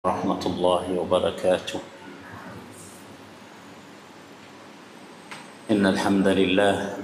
ورحمة الله وبركاته. إن الحمد لله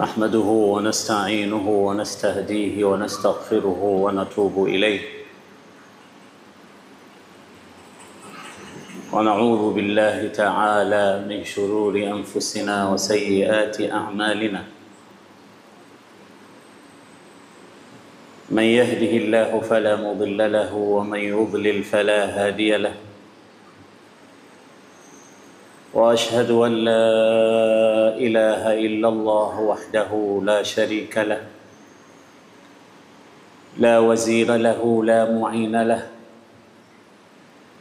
نحمده ونستعينه ونستهديه ونستغفره ونتوب إليه، ونعوذ بالله تعالى من شرور أنفسنا وسيئات أعمالنا. من يهده الله فلا مضل له ومن يضلل فلا هادي له، واشهد ان لا اله الا الله وحده لا شريك له، لا وزير له، لا معين له،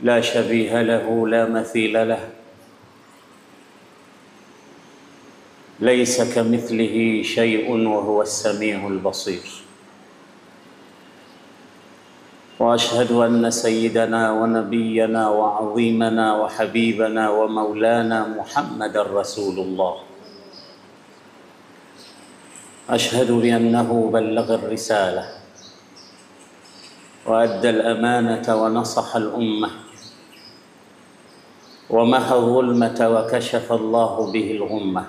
لا شبيه له، لا مثيل له، ليس كمثله شيء وهو السميع البصير. واشهد ان سيدنا ونبينا وعظيمنا وحبيبنا ومولانا محمدا رسول الله. اشهد بانه بلغ الرساله وادى الامانه ونصح الامه ومحى الظلمه وكشف الله به الغمه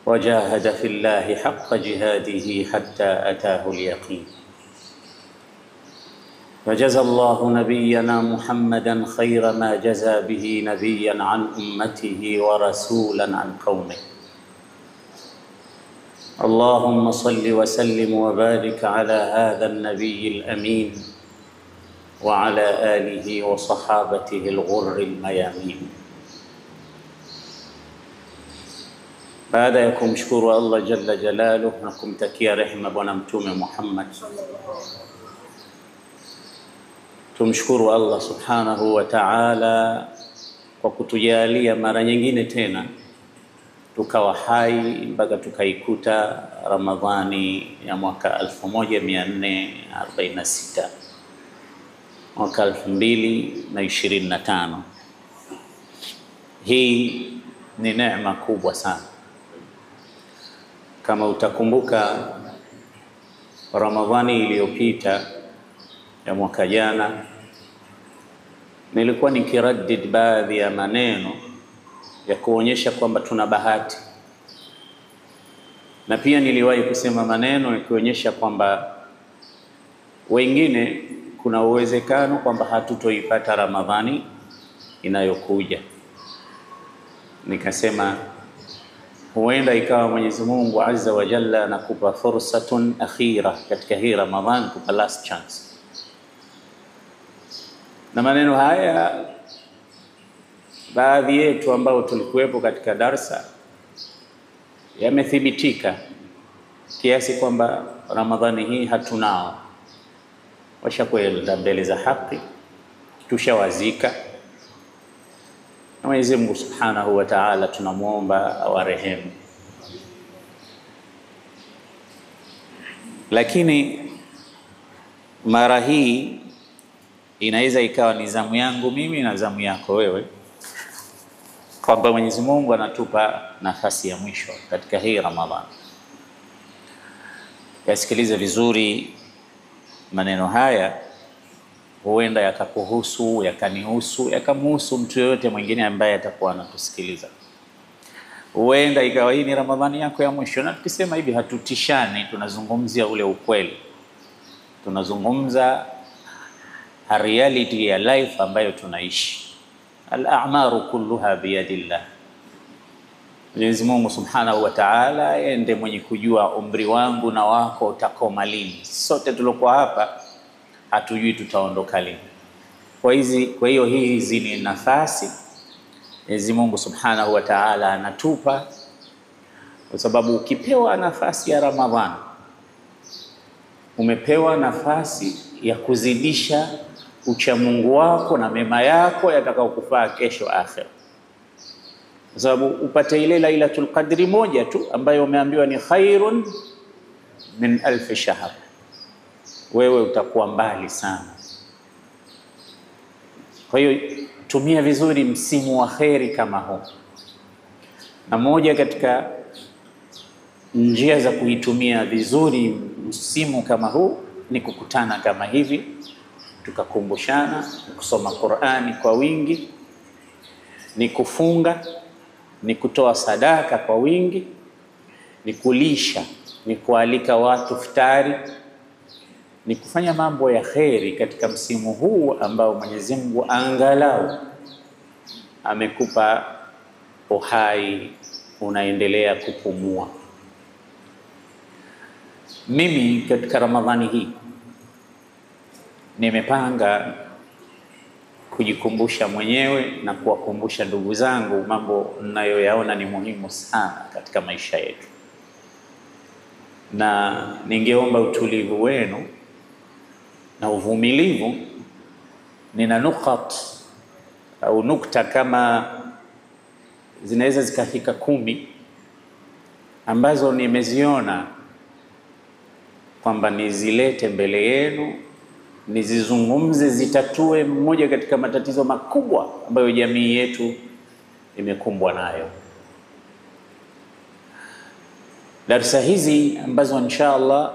وجاهد في الله حق جهاده حتى اتاه اليقين. فجزى الله نبينا محمدا خير ما جزى به نبيا عن امته ورسولا عن قومه. اللهم صل وسلم وبارك على هذا النبي الامين وعلى اله وصحابته الغر الميامين. Baada ya kumshukuru Allah jalla jalaluhu na kumtakia rehema Bwana Mtume Muhammad, tumshukuru Allah subhanahu wa ta'ala kwa kutujalia mara nyingine tena tukawa hai mpaka tukaikuta Ramadhani ya mwaka 1446 mwaka 2025. Hii ni neema kubwa sana. Kama utakumbuka Ramadhani iliyopita ya mwaka jana, nilikuwa nikiradid baadhi ya maneno ya kuonyesha kwamba tuna bahati, na pia niliwahi kusema maneno ya kuonyesha kwamba wengine kuna uwezekano kwamba hatutoipata Ramadhani inayokuja. Nikasema huenda ikawa Mwenyezi Mungu Azza wa Jalla anakupa fursatun akhira katika hii Ramadhani, kupa last chance. Na maneno haya baadhi yetu ambao tulikuwepo katika darsa yamethibitika kiasi kwamba Ramadhani hii hatunao, washakwenda mbele za haki, tushawazika. Na Mwenyezi Mungu Subhanahu wa Ta'ala tunamuomba awarehemu. Lakini mara hii inaweza ikawa ni zamu yangu mimi na zamu yako wewe, kwamba Mwenyezi Mungu anatupa nafasi ya mwisho katika hii Ramadhani. Yasikilize vizuri maneno haya, huenda yakakuhusu, yakanihusu, yakamhusu mtu yoyote mwingine ambaye atakuwa anatusikiliza. Huenda ikawa hii ni Ramadhani yako ya mwisho. Na tukisema hivi hatutishani, tunazungumzia ule ukweli, tunazungumza reality ya life ambayo tunaishi. Al-a'maru kulluha biyadillah. Mwenyezi Mungu Subhanahu wa Ta'ala ndiye mwenye kujua umri wangu na wako utakoma lini. Sote tuliokuwa hapa hatujui tutaondoka lini. Kwa hiyo hizi ni nafasi Mwenyezi Mungu Subhanahu wa Ta'ala anatupa, kwa sababu ukipewa nafasi ya Ramadhani umepewa nafasi ya kuzidisha ucha Mungu wako na mema yako yatakayokufaa kesho akhira. Kwa sababu upate ile Lailatul Qadri moja tu ambayo umeambiwa ni khairun min alfi shahr, wewe utakuwa mbali sana. Kwa hiyo tumia vizuri msimu wa kheri kama huu. Na moja katika njia za kuitumia vizuri msimu kama huu ni kukutana kama hivi tukakumbushana, kusoma Qur'ani kwa wingi, ni kufunga, ni kutoa sadaka kwa wingi, ni kulisha, ni kualika watu futari, ni kufanya mambo ya kheri katika msimu huu ambao Mwenyezi Mungu angalau amekupa uhai, unaendelea kupumua. Mimi katika Ramadhani hii nimepanga kujikumbusha mwenyewe na kuwakumbusha ndugu zangu mambo ninayoyaona ni muhimu sana katika maisha yetu, na ningeomba utulivu wenu na uvumilivu. Nina nukat au nukta kama zinaweza zikafika 10 ambazo nimeziona kwamba nizilete mbele yenu, nizizungumze, zitatue mmoja katika matatizo makubwa ambayo jamii yetu imekumbwa nayo. Darsa hizi ambazo inshallah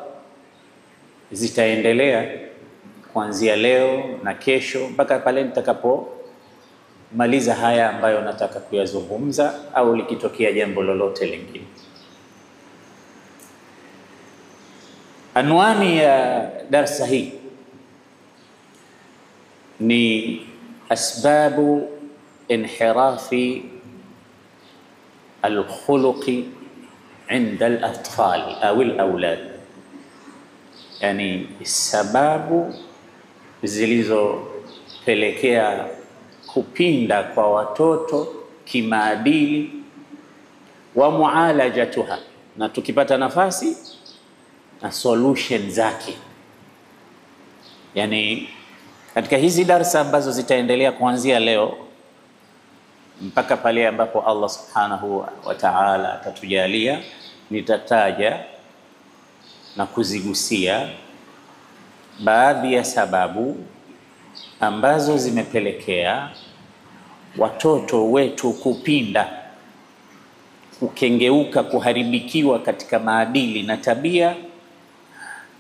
zitaendelea kuanzia leo na kesho mpaka pale nitakapomaliza haya ambayo nataka kuyazungumza au likitokea jambo lolote lingine. Anwani ya darsa hii ni asbabu inhirafi alkhuluqi inda al-atfal au al-awlad, yani sababu zilizopelekea kupinda kwa watoto kimaadili, wa mualajatuha, na tukipata nafasi na solution zake. Yani katika hizi darsa ambazo zitaendelea kuanzia leo mpaka pale ambapo Allah subhanahu wa ta'ala atatujalia, nitataja na kuzigusia baadhi ya sababu ambazo zimepelekea watoto wetu kupinda, kukengeuka, kuharibikiwa katika maadili na tabia,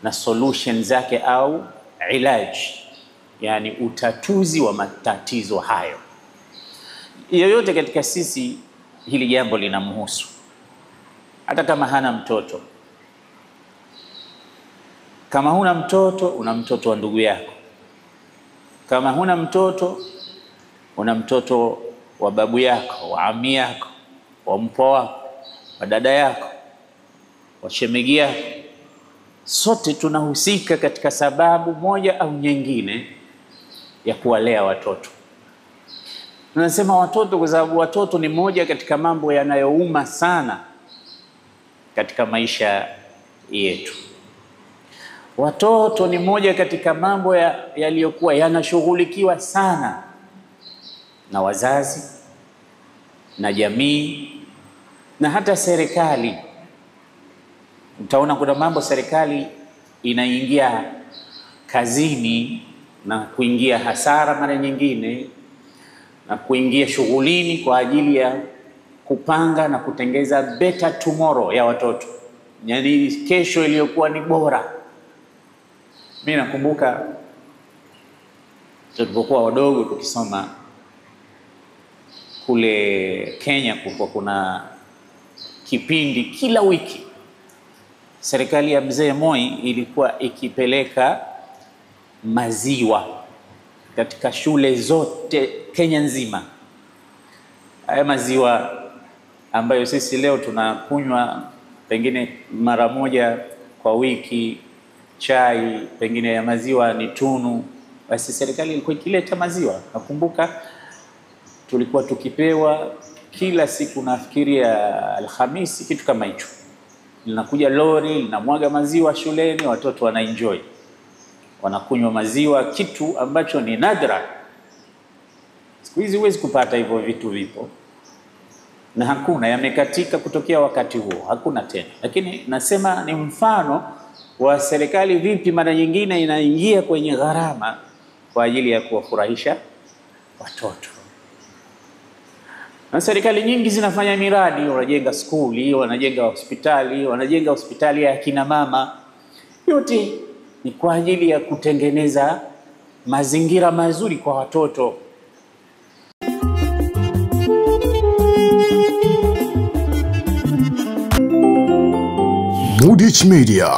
na solution zake au ilaji, yani utatuzi wa matatizo hayo. Yoyote katika sisi hili jambo linamhusu, hata kama hana mtoto. Kama huna mtoto, una mtoto wa ndugu yako. Kama huna mtoto, una mtoto wa babu yako, wa ami yako, wa mpwa wako, wa dada yako, wa shemegi yako. Sote tunahusika katika sababu moja au nyingine ya kuwalea watoto. Tunasema watoto kwa sababu watoto ni moja katika mambo yanayouma sana katika maisha yetu. Watoto ni moja katika mambo yaliyokuwa yanashughulikiwa sana na wazazi na jamii na hata serikali. Utaona kuna mambo serikali inaingia kazini na kuingia hasara mara nyingine na kuingia shughulini kwa ajili ya kupanga na kutengeza better tomorrow ya watoto, yani kesho iliyokuwa ni bora. Mimi nakumbuka tulipokuwa wadogo tukisoma kule Kenya, kulikuwa kuna kipindi kila wiki serikali ya Mzee Moi ilikuwa ikipeleka maziwa katika shule zote Kenya nzima. Haya maziwa ambayo sisi leo tunakunywa pengine mara moja kwa wiki, chai pengine ya maziwa ni tunu, basi serikali ilikuwa ikileta maziwa. Nakumbuka tulikuwa tukipewa kila siku, nafikiria Alhamisi, kitu kama hicho. Linakuja lori linamwaga maziwa shuleni, watoto wanaenjoy, wanakunywa maziwa, kitu ambacho ni nadra. Siku hizi huwezi kupata hivyo vitu, vipo na hakuna, yamekatika kutokea wakati huo, hakuna tena. Lakini nasema ni mfano wa serikali vipi mara nyingine inaingia kwenye gharama kwa ajili ya kuwafurahisha watoto. Na serikali nyingi zinafanya miradi, wanajenga skuli, wanajenga hospitali, wanajenga hospitali ya kina mama. Yote Ni kwa ajili ya kutengeneza mazingira mazuri kwa watoto. Moodic Media,